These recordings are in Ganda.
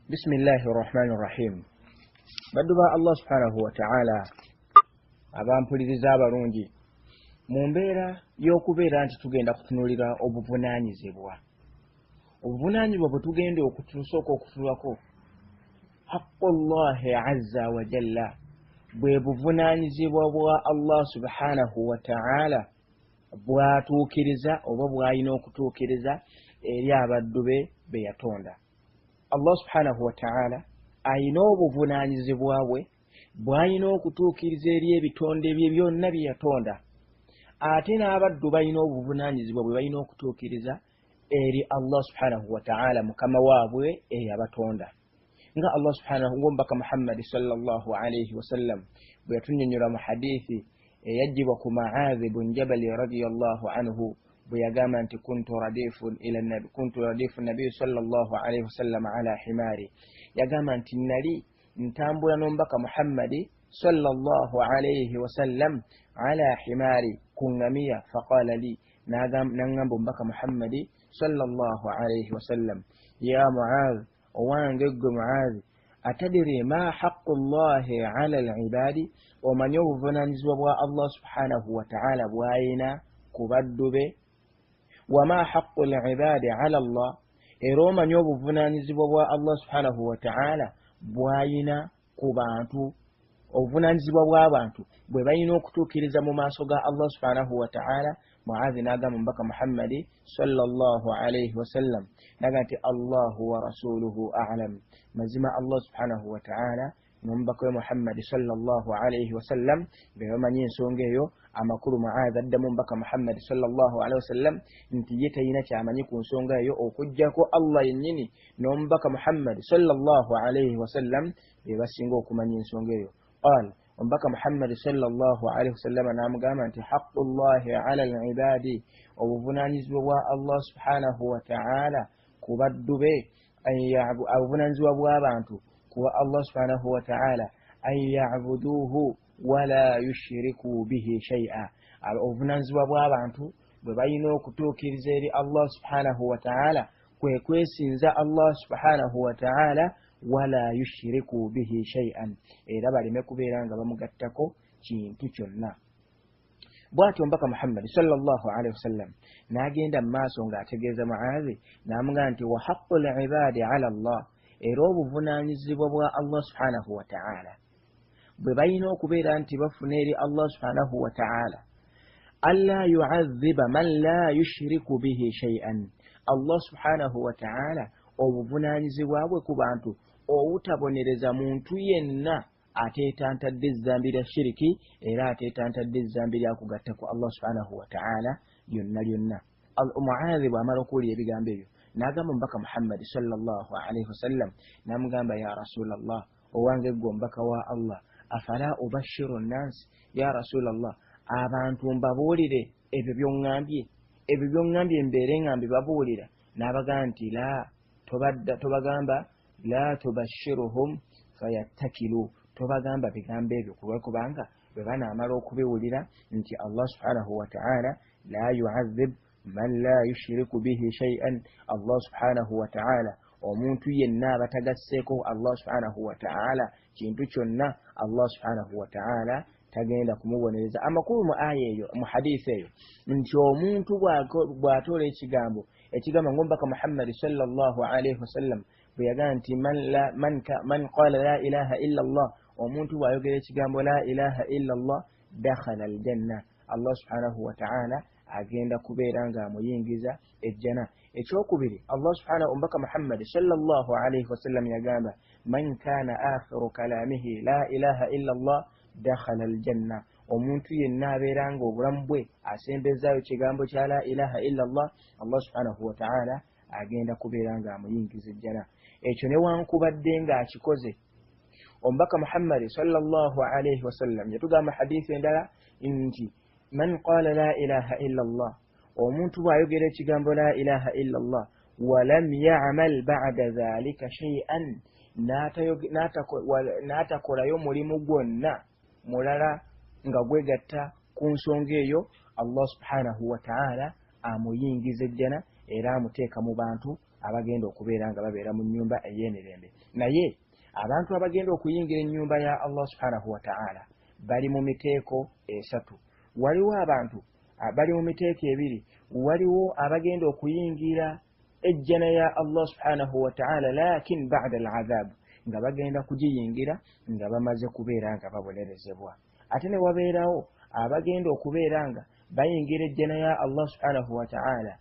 Bisimillahi rahmani rahim. Baddu ba Allah subhanahu wataala abampuliriza abalungi, mu mbeera y'okubeera nti tugenda kutunuulira obuvunaanyizibwa, obuvunaanyizibwa bwe tugenda okusooka okutunulako, haqqu llahi azza wajalla, bwe buvunaanyizibwa bwa Allah subhanahu wataala bw'atuukiriza oba bw'alina okutuukiriza eri abaddu be be yatonda. Allah subhanahu wataala ayina obuvunaanyizibwa bwe bw'alina okutuukiriza eri ebitonde bye byonna bye yatonda, ate n'abaddu balina obuvunaanyizibwa bwe balina okutuukiriza eri Allah subhanahu wataala mukama waabwe eyabatonda. Nga Allah subhanahu, ng'omubaka Muhammadi sallallahu alaihi wasallam bwe yatunnyonnyola mu hadithi eyaggyibwa ku Maadhi bun Jabali radiallahu anhu, bwe yagamba nti kuntu radifu ila nabi, kuntu radifu nabiyi sallallahu alaihi wasallam ala himaari, yagamba nti nali ntambula n'omubaka Muhammadi sallallahu alaihi wasallam ala himaari, ku ŋŋamiya. Faqala li, naŋŋamba omubaka Muhammadi sallallahu alaihi wasallam, ya Muadh, owange ggwe Muadhi, atadiri ma haqqu llahi ala libaadi, omanyi obuvunaanyizibwa bwa Allah subhanahu wataala bw'ayina ku baddu be? Wama haqqu libaadi ala llah, era omanyi obuvunaanyizibwa bwa Allah subhanahu wataala bw'ayina ku bantu, obuvunaanyizibwa bw'abantu bwe balina okutuukiriza mu maaso ga Allah subhanahu wataala? Muazi n'agamba omubaka Muhammadi sallallahu alaihi wasallam, naga nti Allahu wa rasuluhu alam, mazima Allah subhanahu wataala n'omubaka we Muhammadi sallallahu alaihi wasallam be bamanyi ensonga eyo. Amakulu, Muazi addamu omubaka Muhammadi sallallahu alaihi wasallam nti ye talina kyamanyi ku nsonga eyo okuggyako Allah yennyini n'omubaka Muhammadi sallallahu alaihi wasallam be basinga okumanya ensonga eyo. Qal, omubaka Muhammadi sallallahu alaihi wasallama n'amugamba nti haqqu llahi ala libaadi, obuvunaanyizibwa bwa Allah subhanahu wataala ku baddu be, obuvunaanyizibwa bw'abantu kuwa Allah subhanahu wataala, an yabuduuhu wala yushiriku bihi shaia, obuvunaanyizibwa bw'abantu bwe balina okutuukiriza eri Allah subhanahu wataala kwe kwesinza Allah subhanahu wataala, wala yushiriku bihi shaian, era baleme kubeera nga bamugattako kintu kyonna. Bw'atyo omubaka Muhammadi sallallahu alaihi wasallam n'agenda mu maaso ng'ategeeza Muazi, n'amugamba nti wa haqqu libaadi ala llah, era obuvunaanyizibwa bwa Allah subhanahu wataala bwe balina okubeera nti bafuna eri Allah subhanahu wataala, alla yuadhiba man la yushiriku bihi shaian, Allah subhanahu wataala obuvunaanyizibwa bwe ku bantu obutabonereza muntu yenna ateetantadde ezzambi lya shiriki, era ateetantadde ezzambi lyakugatta ku Allah subhanahu wataala lyonna lyonna. Muazi bw'amala okuwulira ebigambo ebyo, n'agamba omubaka Muhammadi sallallahu alaihi wasallam, n'amugamba, ya Rasulallah, owange ggwe omubaka wa Allah, afala ubashiru nnansi, ya Rasulallah, abantu mbabuulire ebyo by'oŋŋambye, ebyo by'oŋŋambye mbeere nga mbibabuulira? N'abagamba nti la, tobagamba, la tubashiruhum fayattakilu, tobagamba bigambo ebyo, kulwakubanga bwe banaamala okubiwulira nti Allah subhanahu wataala la yuadhib man la yushiriku bihi shaian, Allah subhanahu wataala omuntu yenna abatagasseeko Allah subhanahu wataala kintu kyonna, Allah subhanahu wataala tagenda kumubonereza. Amakulu mu aya eyo, mu hadisi eyo, nti omuntu bw'atoola ekigambo ekigamba ngaomubaka Muhammadi sallallahu alaihi wasallam bwe yagamba nti man qala la ilaha illa llah, omuntu bw'ayogera ekigambo la ilaha illa llah dakhala aljanna, Allah subhanahu wataala agenda kubeera ng'amuyingiza ejjana. Ekyokubiri, Allah subhanahu, omubaka Muhammadi sallallahu alaihi wasallam yagamba, man kana akhiru kalamihi la ilaha illa llah dakhala aljanna, omuntu yenna abeera nga obulamu bwe asembezaayo kigambo kya la ilaha illa llah, Allah subhanahu wataala agenda kubeera ng'amuyingiza ejjana. Ekyo newankubadde ng'akikoze, omubaka Muhammadi sallallahu alaihi wasallam yatugamba hadithi endala nti man qala la ilaha illa llah, omuntu bw'ayogera ekigambo la ilaha illa llah, walam yamal bada dhalika shaian, n'atakolayo mulimu gwonna mulala nga gwegatta ku nsonga eyo, Allah subhanahu wataala amuyingiza ejjana era amuteeka mu bantu abagenda okubeera nga babeera mu nnyumba ey'emirembe. Naye abantu abagenda okuyingira ennyumba ya Allah subhanahu wataala bali mu miteeko esatu. Waliwo abantu bali mu miteeko ebiri. Waliwo abagenda okuyingira ejjana ya Allah subhanahu wataala lakin bada al adhabu, nga bagenda kugiyingira nga bamaze kubeera nga babonerezebwa. Ate ne wabeerawo abagenda okubeera nga bayingira ejjana ya Allah subhanahu wataala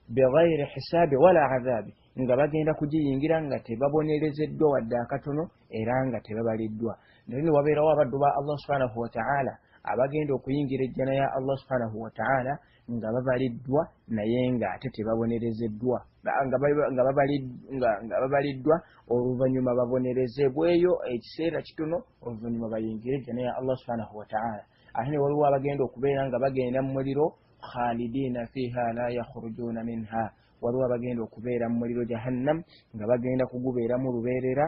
bighairi hisaabi wala adhabi, nga bagenda kugiyingira nga tebabonerezeddwa wadde akatono era nga tebabaliddwa. Naye ne wabeerawo abaddu ba Allah subhanahu wataala abagenda okuyingira ejjana ya Allah subhanahu wataala nga babaliddwa naye ng'ate tebabonerezeddwa, nga babaliddwa, oluvannyuma babonerezebweyo ekiseera kitono, oluvannyuma bayingire ejjana ya Allah subhanahu wataala. Ate ne waliwo abagenda okubeera nga bagenda mu muliro khalidina fiha la yakhrujuuna minha. Waliwo abagenda okubeera mu muliro jahannam nga bagenda kugubeeramu lubeerera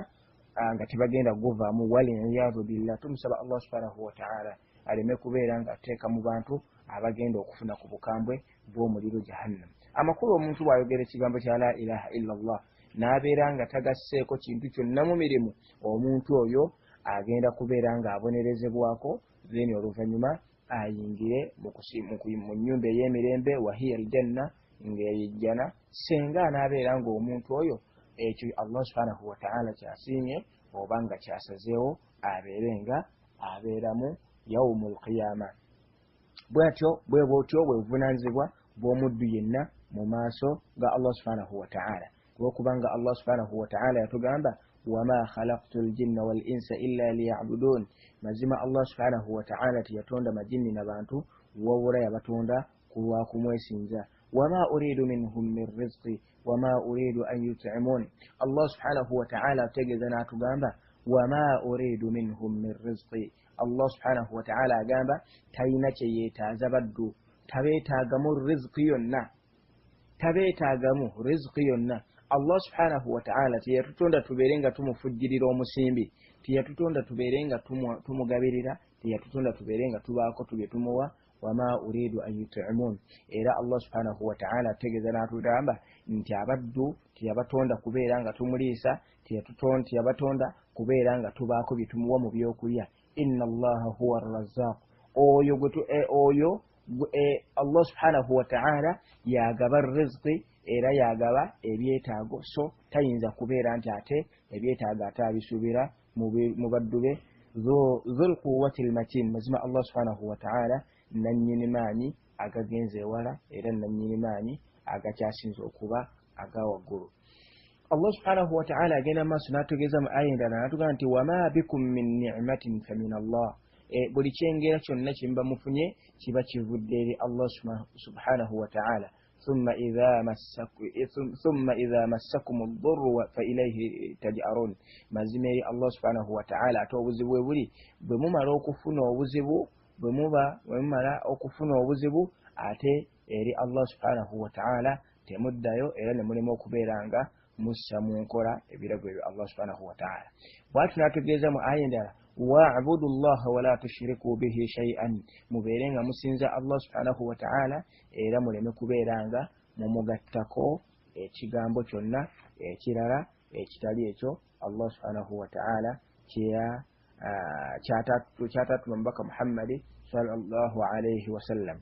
nga tebagenda kuguvaamu, waliyadu billah. Tumusaba Allah subhanahu wataala aleme kubeera nga ateeka mu bantu abagenda okufuna ku bukambwe bw'omuliro jahannam. Amakulu, omuntu bw'ayogera ekigambo kya la ilaha illa llah n'abeera nga tagasseeko kintu kyonna mu mirimu, omuntu oyo agenda kubeera ng'abonerezebwako, then oluvannyuma ayingire mu nnyumba ey'emirembe, wahiya aljanna, ng'eyejjana, senga anaabeera ng'omuntu oyo ekyo Allah subhanahu wataala kyasiimye oba nga kyasazeewo abeere nga abeeramu yaumu lqiyama. Bwatyo bwe bwotyo bwe buvunaanyizibwa bw'omuddu yenna mu maaso ga Allah subhanahu wataala, olwokubanga Allah subhanahu wataala yatugamba, wama khalaktu ljinna wal insa illa liyabudun. Mazima Allah subhanahu wataala teyatonda majinni na bantu wabula yabatonda ku lwakumwesinza. Wama uridu minhum min rizqi wama uridu an yut'imun. Allah subhanahu wataala ategeeza n'atugamba, wama uridu minhum min rizqi. Allah subhanahu wataala agamba talina kyeyeetaaza baddu, tabeetaagamu riziki yonna, tabeetaagamu riziki yonna. Allah subhanahu wataala teyatutonda tubeere nga tumufujjirira omusimbi, teyatutonda tubeere nga tumugabirira, teyatutonda tubeere nga tubaako tubye tumuwa. Wama uridu an yut'imun. Era Allah subhanahu wataala ategeeza n'atugamba nti abaddu teyabatonda kubeera nga tumuliisa, teyabatonda kubeera nga tubaako bye tumuwa mu byokulya. Inna allaha huwa arrazaq. Oyo oyo Allah subhanahu wataala yagaba riziki era yagaba ebyetaago, so tayinza kubeera nti ate ebyetaago ate abisuubira mu baddu be. Dhulquwati lmatin. Mazima Allah subhanahu wataala nannyini maanyi agagenza ewala era nannyini maanyi agakyasinza okuba aga waggulu. Allah subhanahu wataala agenda maaso n'ategeeza mu aya endala n'atugamba nti wama bikum min nimatin famin Allah. Buli kyengera kyonna kyemuba mufunye kiba kivudde eri Allah subhanahu wataala. Thumma idha massakum ddurru fa ilaihi tajarun. Mazima eri Allah subhanahu wataala ate obuzibu bwe buli. Bwe mumala okufuna obuzibu, bwe muba bwe mumala okufuna obuzibu, ate eri Allah subhanahu wataala temuddayo era ne mulema okubeera nga mussa mu nkola ebirago ebyo Allah subhanahu wataala. Bwatyo n'ategeeza mu aya endala, wabudu llaha wala tushiriku bihi shaian. Mubeere nga musinza Allah subhanahu wataala era muleme kubeera nga mumugattako ekigambo kyonna ekirala ekitali ekyo Allah subhanahu wataala kyatatuma mubaka Muhammadi sallallahu alaihi wasallam.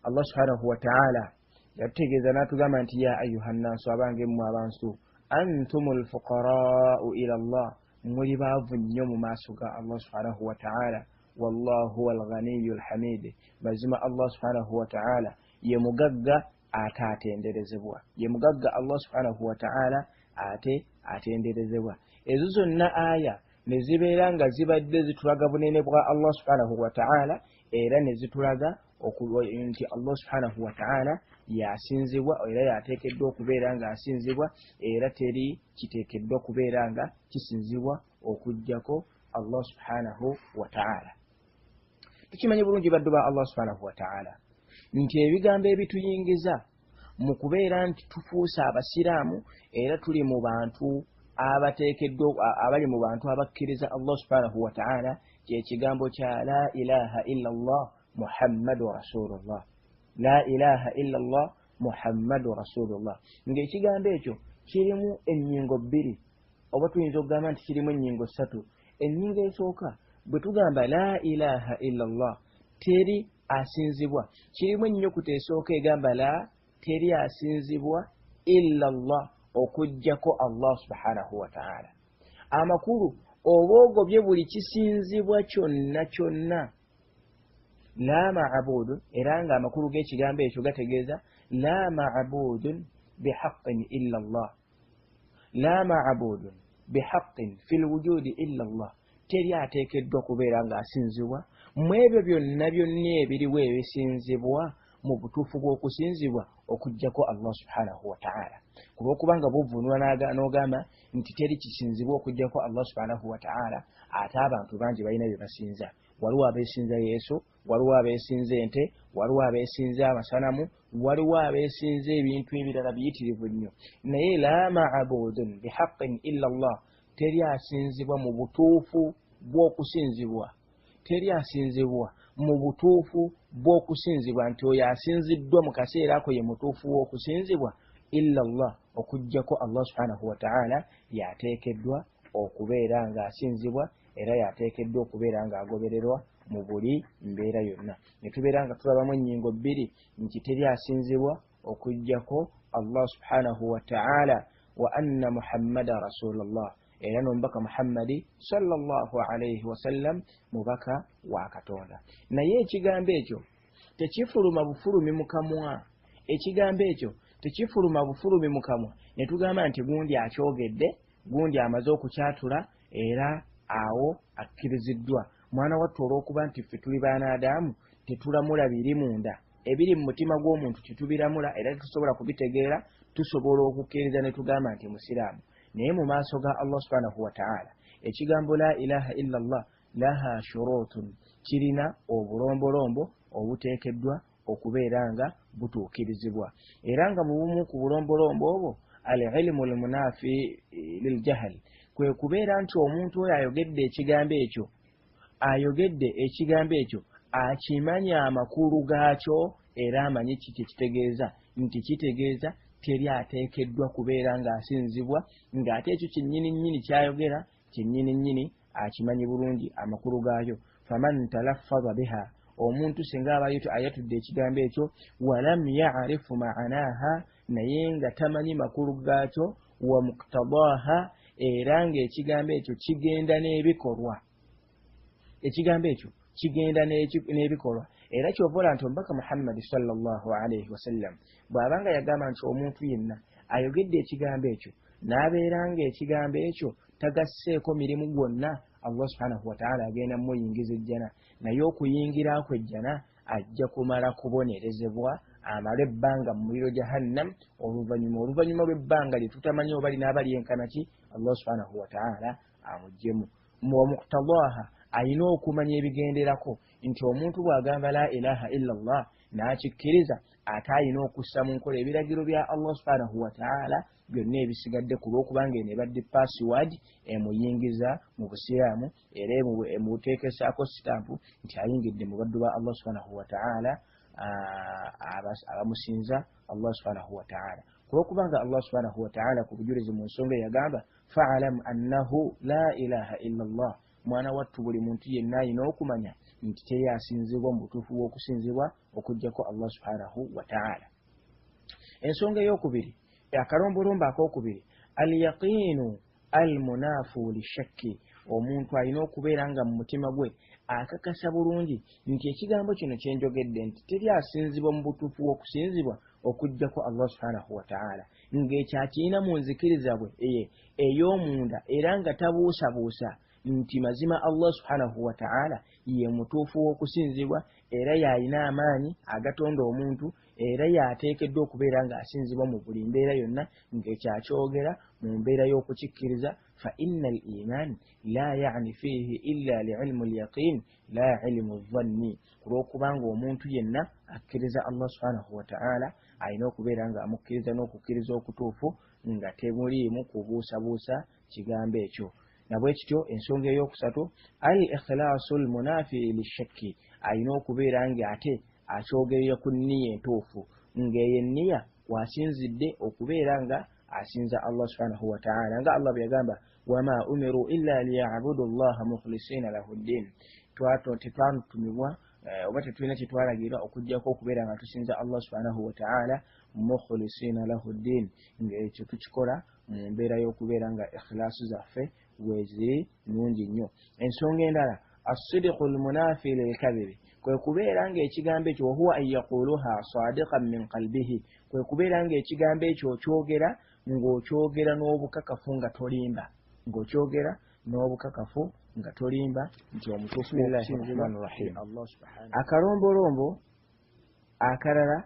Allah subhanahu wataala yatutegeeza n'atugamba nti ya ayuha nnaasu, abange mmwe abantu, antum lfuqaraau ila llah, muli baavu nnyo mu maaso ga Allah subhanahu wataala. Wallahu huwa alghaniyu alhamid. Mazima Allah subhanahu wataala ye mugagga ate atenderezebwa, ye mugagga Allah subhanahu wataala ate atenderezebwa. Ezo zonna aya ne zibeera nga zibadde zitulaga bunene bwa Allah subhanahu wataala era ne zitulaga nti Allah subhanahu wataala yasinzibwa era yateekeddwa okubeera ng'asinzibwa, era teri kiteekeddwa kubeera nga kisinzibwa okuggyako Allah subhanahu wataala. Tukimanyi bulungi, baddu ba Allah subhanahu wataala, nti ebigambo ebituyingiza mu kubeera nti tufuuse abasiraamu era tuli mu bantu abateekeddwa, abali mu bantu abakkiriza Allah subhanahu wataala, kyekigambo kya la ilaha illa llah muhammadu rasulullah. La ilaha illa llah Muhammadu rasulullah, ng'ekigambo ekyo kirimu ennyingo bbiri, oba tuyinza okugamba nti kirimu ennyingo ssatu. Ennyingo esooka, bwe tugamba la ilaha illa llah, teri asinzibwa, kirimu ennyukuta esooka egamba la, teri asinzibwa, illa llah, okuggyako Allah subhanahu wataala. Amakulu oba ogobye buli kisinzibwa kyonna kyonna. La maabudun, era nga amakulu g'ekigambo ekyo gategeeza la maabudun bihaqin illa llah, la maabudun bihaqin fi lwujudi illa llah, teri ateekeddwa kubeera ng'asinzibwa mu ebyo byonna byonna ebiriwo ebisinzibwa mu butuufu bw'okusinzibwa okuggyako Allah subhanahu wataala. Kulwokubanga buvunula n'ogamba nti teri kisinzibwa okuggyako Allah subhanahu wataala, ate abantu bangi balina bye basinza. Waliwo abeesinza Yesu, waliwo abeesinza ente, waliwo abeesinza amasanamu, waliwo abeesinza ebintu ebirala biyitirivu nnyo. Naye la maabudun bihaqin illa llah, teri asinzibwa mu butuufu bw'okusinzibwa, teri asinzibwa mu butuufu bw'okusinzibwa, nti oyo asinziddwa mu kaseera ako ye mutuufu w'okusinzibwa, illa llah, okuggyako Allah subhanahu wataala yateekeddwa okubeera ng'asinzibwa era yateekeddwa okubeera ng'agobererwa mu buli mbeera yonna. Ne tubeera nga tulabamu ennyingo bbiri nti teri asinzibwa okuggyako Allah subhanahu wataala, wa anna Muhammada rasulullah, era n'omubaka Muhammadi sallallahu alaihi wasallam mubaka wa Katonda. Naye ekigambo ekyo tekifuluma bufulumi mu kamwa, ekigambo ekyo tekifuluma bufulumi mu kamwa ne tugamba nti gundi akyogedde, gundi amaze okukyatula era awo akkiriziddwa. Mwana wattu, olw'okuba nti ffe tuli baanaadaamu, tetulamula biri munda, ebiri mu mutima gw'omuntu tetubiramula era tetusobola kubitegeera. Tusobola okukkiriza ne tugamba nti musiraamu, naye mu maaso ga Allah subhanahu wataala ekigambo la ilaha illa llah laha shurutun, kirina obulombolombo obuteekeddwa okubeera nga butuukirizibwa. Era nga mu bumu ku bulombolombo obwo, al ilimu lmunafi liljahal, kwe kubeera nti omuntu oyo ayogedde ekigambo ekyo, ayogedde ekigambo ekyo akimanya amakulu gaakyo era amanyi ki kyekitegeeza, nti kitegeeza teri ateekeddwa kubeera ng'asinzibwa, ng'ate ekyo kyennyini nnyini kyayogera kyennyini nnyini akimanyi bulungi amakulu gaayo. Faman talaffaza biha, omuntu singa aba ayatudde ekigambo ekyo, walam yarifu maanaha, naye nga tamanyi makulu gaakyo, wa muktadaha, era ng'ekigambo ekyo kigenda n'ebikolwa, ekigambo ekyo kigenda n'ebikolwa. Era kyovola nti omubaka Muhammadi sallallahu alaihi wasallam bw'abanga yagamba nti omuntu yenna ayogedde ekigambo ekyo n'abeera ng'ekigambo ekyo tagasseeko mirimu gwonna, Allah subhanahu wataala agenda muyingiza ejjana. Naye okuyingira kwe ejjana ajja kumala kubonerezebwa, amale ebbanga mu muliro jahannam, oluvannyuma lw'ebbanga lye tutamanyi oba linaaba lyenkana ki, Allah subhanahu wataala amuggyemu. Wamuktadaha, ayina okumanya ebigenderako, nti omuntu bw'agamba la ilaha illa llah n'akikkiriza, ate ayina okussa mu nkola ebiragiro bya Allah subhanahu wataala byonna ebisigadde, ku lw'okubanga eno ebadde password emuyingiza mu busiraamu era emuteekesaako sitampu nti ayingidde mu baddu ba Allah subhanahu wataala abamusinza Allah subhanahu wataala. Ku lw'okubanga Allah subhanahu wataala ku bujulizi mu nsonga eyagamba faalam annahu la ilaha illa llah, mwana wattu buli muntu yenna alina okumanya nti teri asinzibwa mu butuufu bw'okusinzibwa okuggyako Allah subhanahu wataala. Ensonga eyokubiri, akalombolombo akokubiri, alyaqiinu almunafu lishakki, omuntu alina okubeera nga mu mutima gwe akakasa bulungi nti ekigambo kino kyenjogedde nti teri asinzibwa mu butuufu bw'okusinzibwa okuggyako Allah subhanahu wataala, ng'ekyo akirina mu nzikiriza bwe ey'omunda, era nga tabuusabuusa nti mazima Allah subhanahu wataala ye mutuufu w'okusinzibwa, era y'alina amaanyi agatonda omuntu, era y'ateekeddwa okubeera ng'asinzibwa mu buli mbeera yonna, ng'ekyo akyogera mu mbeera y'okukikkiriza. Fa inna al iman la yani fiihi illa liilmu lyaqin la ilimu dhanni, ku lw'okubanga omuntu yenna akkiriza Allah subhanahu wataala alina okubeera ng'amukkiriza n'okukkiriza okutuufu nga temuliimu kubuusabuusa kigambo ekyo. Nabwe kityo ensonga eyokusatu, al ikhlaasu lmunafi lishakki, alina okubeera nga ate akyogerera ku nniya entuufu, ng'eyo enniya wasinzidde okubeera nga asinza Allah subhanahu wataala, nga Allah bwe yagamba, wama umiru illa liyabudu llaha mukhlisina lahu ddin. Tetwatumibwa oba tetulina kyetwalagirwa okuggyako okubeera nga tusinza Allah subhanahu wataala mukhlisina lahu ddin, ng'ekyo tukikola mu mbeera y'okubeera nga ikhlaasu zaffe weeziri nungi nnyo. Ensonga endala, assidiqu lmunafi lilkadhibi, kwe kubeera ng'ekigambo ekyo, wahuwa an yaquluha sadiqan min qalbihi, kwe kubeera ng'ekigambo ekyo okyogera ng'okyogera n'obukakafu nga tolimba, ng'okyogera n'obukakafu nga tolimba nti omutuufu. Bismillahirrahmanirrahim. Akalombolombo akalala,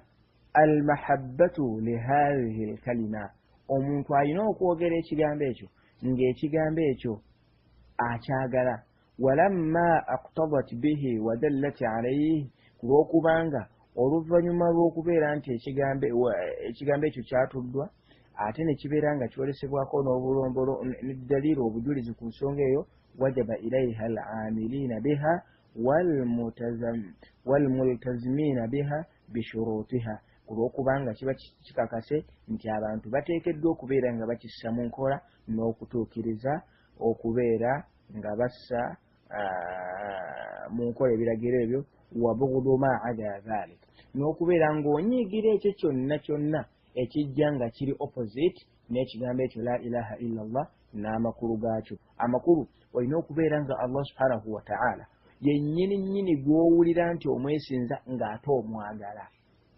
almahabbatu lihathihi lkalima, omuntu alina okwogera ekigambo ekyo ng'ekigambo ekyo akyagala. Walamma aqtadat bihi wadallat alaihi, ku lw'okubanga oluvannyuma lw'okubeera nti ekigambo ekyo kyatuddwa ate ne kibeera nga kyolesebwako n'obulombolo nedaliiru obujulizi ku nsonga eyo, wajaba ilaiha alamiliina biha walmultazimiina biha bishurutiha, ku lw'okubanga kiba kikakase nti abantu bateekeddwa okubeera nga bakissa mu nkola n'okutuukiriza okubeera nga bassa mu nkola ebiragiro ebyo. Wabugudu ma ada dhalik, n'okubeera ng'onyiigira ekyo kyonna kyonna ekijja nga kiri opposite n'ekigambo ekyo la ilaha illa llah n'amakulu gaakyo. Amakulu, olina okubeera nga Allah subhanahu wataala yennyini nnyini gw'owulira nti omwesinza ng'ate omwagala.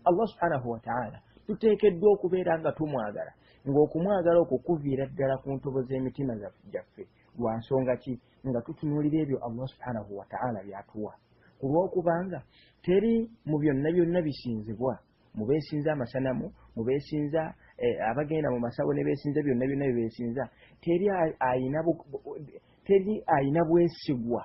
Allah subhanahu wataala tuteekeddwa okubeera nga tumwagala, ng'okumwagala okwo kuviira ddala ku ntobo z'emitima gyaffe. Lwa nsonga ki? Nga tutunuulira ebyo Allah subhanahu wataala byatuwa, ku lw'okubanga teri mu byonna byonna bisinzibwa, mubeesinza amasanamu, mubeesinza abagenda mu masawo ne beesinza byonna byonna bye beesinza, teri ayina bwesigwa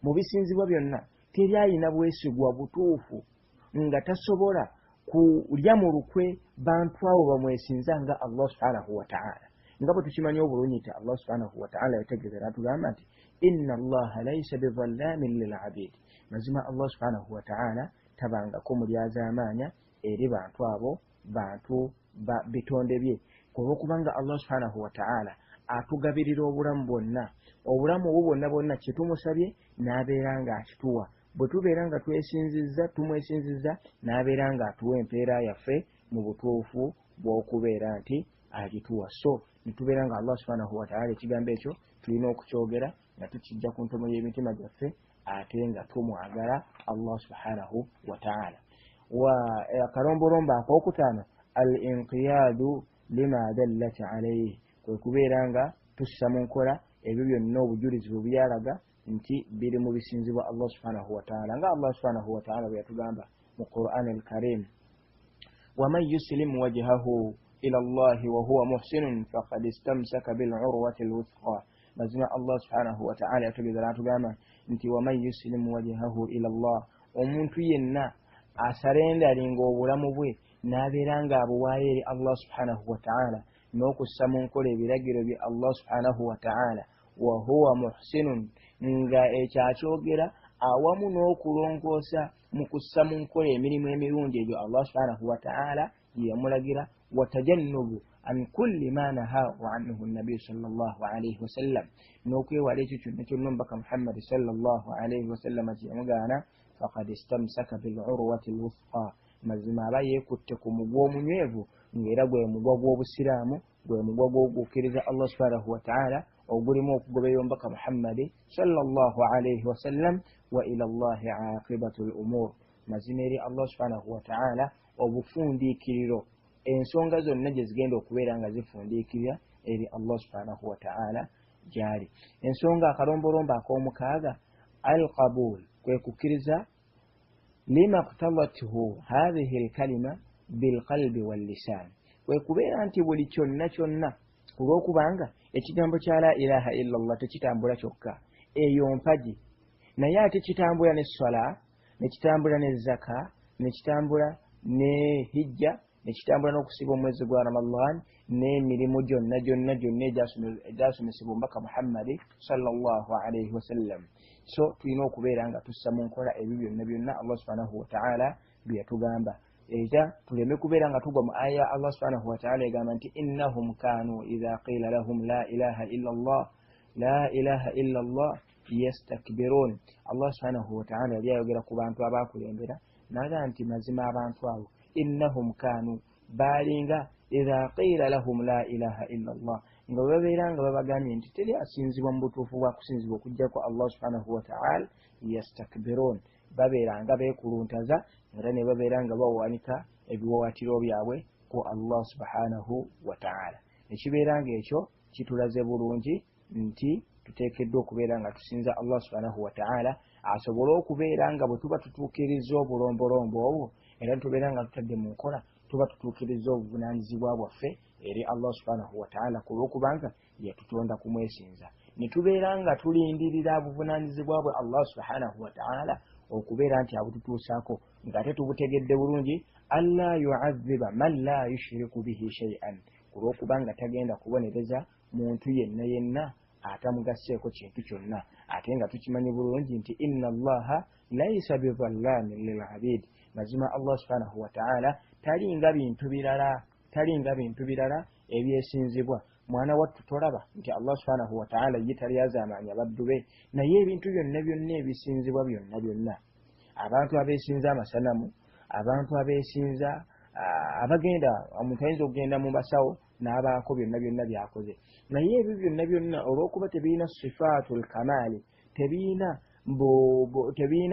mu bisinzibwa byonna, teri ayina bwesigwa butuufu nga tasobola kulya mu lukwe bantu abo bamwesinza nga Allah subhanahu wataala. Nga bwe tukimanyi obulungi nti Allah subhanahu wataala yategeeza n'atugamba nti inna allaha laisa bizallamin lilabid, mazima Allah subhanahu wataala tabangako mulyazaamaanya eri bantu abo bantu ba bitonde bye. Olwokubanga Allah subhanahu wataala atugabirira obulamu bwonna, obulamu obwo bwonna bwonna kyetumusabye n'abeera nga akituwa, bwe tubeera nga twesinzizza tumwesinzizza n'abeera nga atuwa empeera yaffe mu butuufu bw'okubeera nti agituwa. So netubeera nga Allah subhanahu wataala ekigambo ekyo tulina okukyogera nga tukijja ku ntomo y'emitima gyaffe ate nga tumwagala Allah subhanahu wataala. Wa akalombolombo akokutaano, al inqiyadu lima dallat alaihi, kwe kubeera nga tussa mu nkola ebyo byonna obujulizi bwe byalaga nti biri mu bisinzibwa Allah subhanahu wataala, nga Allah subhanahu wataala bwe yatugamba mu Quran al Karim, waman yuslim wajhahu ila llahi wahuwa muhsinun faqad istamsaka bilurwati lwuthqa. Mazima Allah subhanahu wataala yatugeza natugamba nti waman yuslimu wajhahu ila llah, omuntu yenna asarendalinga obulamu bwe n'abeera ng'abuwaayo eri Allah subhanahu wataala n'okussa mu nkola ebiragiro bye Allah subhanahu wataala, wahuwa muhsinun, nga ekyo akyogera awamu n'okulongoosa mu kussa mu nkola emirimu emirungi egyo Allah subhanahu wataala gye yamulagira, watajannubu an kulli ma nahahu anhu nabiyu sal llah alaihi wasallam, n'okwewala ekyo kyonna kyonna omubaka Muhammadi sal llah alaihi wasallama kye yamugaana, faqad istamsaka bilurwati lwuthqa, mazima aba yeekutte ku mugwa omunywevu, ng'era gwe mugwa gw'obusiraamu, gwe mugwa gw'okukkiriza Allah subhanahu wataala ogulimu okugoberera omubaka Muhammadi sal llah alaihi wasallam. Wa ila llahi aqibatu l umur, mazima eri Allah subhanahu wataala obufundiikiriro, ensonga zonna gye zigenda okubeera nga zifundiikirira eri Allah subhanahu wataala gyali. Ensonga akalombolombo ak'omukaaga, alqabul, kwe kukkiriza lima qtadathu hathihi lkalima bilqalbi wallisan, kwe kubeera nti buli kyonna kyonna, olw'okubanga ekigambo kya la ilaha illa llah tekitambula kyokka, eyo mpagi, naye ate kitambula ne swala, nekitambula ne zaka, nekitambula ne hijja, nekitambula n'okusiba omwezi gwa Ramadan n'emirimu gyonna gyonna gyonna egyasomesebwa omubaka Muhammadi sallallahu alaihi wasallam. So tulina okubeera nga tussa mu nkola ebyo byonna byonna Allah subhanahu wataala Bye yatugamba, era tuleme kubeera nga tugwa mu aya Allah subhanahu wataala egamba nti innahum kanu idha qila lahum la ilaha illa Allah, la ilaha illa Allah yastakbirun. Allah subhanahu wataala yali ayogera ku bantu abakulembera naga nti mazima abantu abo innahum kanu, baalinga idha qila lahum la ilaha illa Allah, nga bwe babeera nga babagambye nti teri asinzibwa mu butuufu bwa kusinzibwa okuggyako Allah subhanahu wataala, yastakbirun, babeera nga beekuluntaza era ne babeera nga bawanika ebiwawaatiro byabwe ku Allah subhanahu wataala. Ekibeera ng'ekyo kitulaze bulungi nti tuteekeddwa okubeera nga tusinza Allah subhanahu wataala, asobole okubeera nga bwe tuba tutuukiriza obulombolombo obwo era tubeera nga tutadde mu nkola, tuba tutuukiriza obuvunaanyizibwa bwaffe eri Allah subhanahu wataala, ku lw'okubanga yatutonda kumwesinza, ne tubeera nga tulindirira buvunaanyizibwa bwe Allah subhanahu wataala okubeera nti abututuusaako, ng'ate tubutegedde bulungi alla yuadhiba man la yushiriku bihi shay'an, ku lw'okubanga tagenda kubonereza muntu yenna yenna atamugasseeko kintu kyonna, ate nga tukimanyi bulungi nti inna allaha laisa bizallamin lilabid, mazima Allah subhanahu wataala talinga bintu birala, talinga bintu birala ebyesinzibwa. Mwana wattu, tolaba nti Allah subhanahu wataala ye talyazaamaanya baddu be? Naye ebintu byonna byonna ebisinzibwa byonna byonna, abantu abeesinza amasanamu, abantu abeesinza, abagenda, omuntu ayinza okugenda mu basawo n'abaako byonna byonna byakoze, naye ebyo byonna byonna olw'okuba tebirina sifaatu lkamaali, tebirina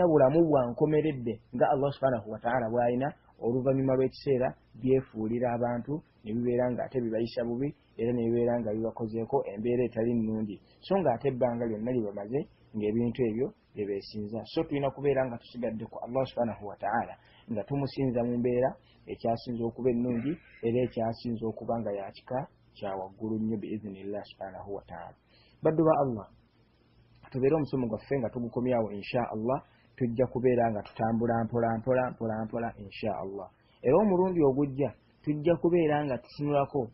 bulamu bwa nkomeredde nga Allah subhanahu wataala bw'alina, oluvannyuma lw'ekiseera byefuulira abantu ne bibeera nga ate bibayisa bubi, era ne bibeera nga bibakozeeko embeera etali nnungi, so ng'ate ebbanga lyonna lye bamaze ng'ebintu ebyo bye beesinza. So tulina kubeera nga tusigadde ku Allah subhanahu wataala, nga tumusinza mu mbeera ekyasinza okuba ennungi era ekyasinza okuba nga yakika kya waggulu nnyo biizinillah subhanahu wataala. Baddu ba Allah, tubeere omusomo gwaffe nga tugukomyawo. Insha Allah tujja kubeera nga tutambula mpola mpola mpola mpola insha Allah, era omulundi ogujja tujja kubeera nga tutunulako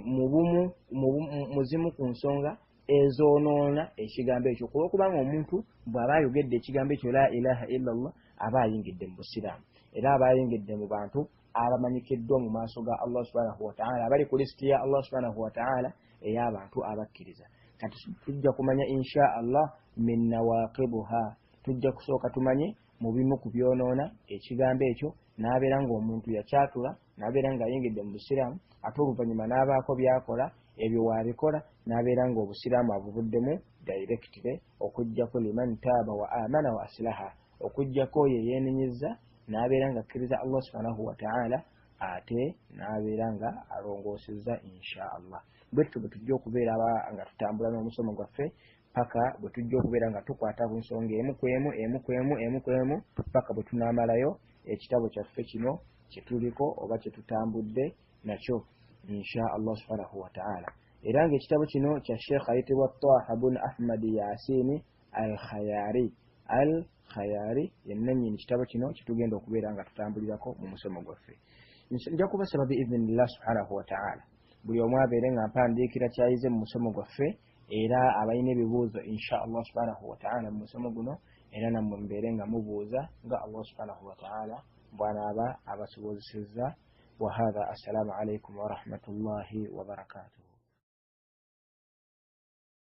mu bumu mu zimu ku nsonga ezoonoona ekigambo ekyo, ku lwokubanga omuntu bw'aba ayogedde ekigambo ekyo la ilaha illa Allah, aba ayingidde mu busiraamu, era aba ayingidde mu bantu abamanyikiddwa mu maaso ga Allah subhanahu wataala, abali ku lisiti ya Allah subhanahu wataala ey'abantu abakkiriza. Kati tujja kumanya insha Allah min nawaqibuha, tujja kusooka tumanye mu bimu ku byonoona ekigambo ekyo, n'abeera ng'omuntu yakyatula n'abeera ng'ayingidde mu busiraamu, ate oluvannyuma n'abaako by'akola, ebyo waabikola n'abeera ng'obusiraamu abuvuddemu directly, okuggyako liman taaba wa amana wa aslaha, okuggyako oyo eyeenenyezza n'abeera ng'akkiriza Allah subhanahu wataala, ate n'abeera nga alongoosezza insha Allah. Bwetyo bwe tujja okubeera nga tutambula n'omusomo gwaffe paka bwe tujja okubeera nga tukwata ku nsonga emu ku emu, emu ku emu, emu ku emu, paka bwe tunaamalayo ekitabo kyaffe kino kye tuliko oba kye tutambudde nakyo insha Allah subhanahu wataala. Era ng'ekitabo kino kya Sheekh ayitibwa Taha bun Ahmad Yasini Al Khayari. Al Khayari yennannyini kitabo kino kyetugenda okubeera nga tutambulirako mu musomo gwaffe. Nja kubasaba biizinillah subhanahu wataala buli omu abeere nga mpandiikira kyayize mu musomo gwaffe, era abalina ebibuuzo insha Allah subhanahu wataala mu musomo guno, era nammwe mubeere nga mubuuza nga Allah subhanahu wataala bw'anaaba abasobozesezza. Wahatha, assalamu alaikum warahmatullahi wabarakatuhu.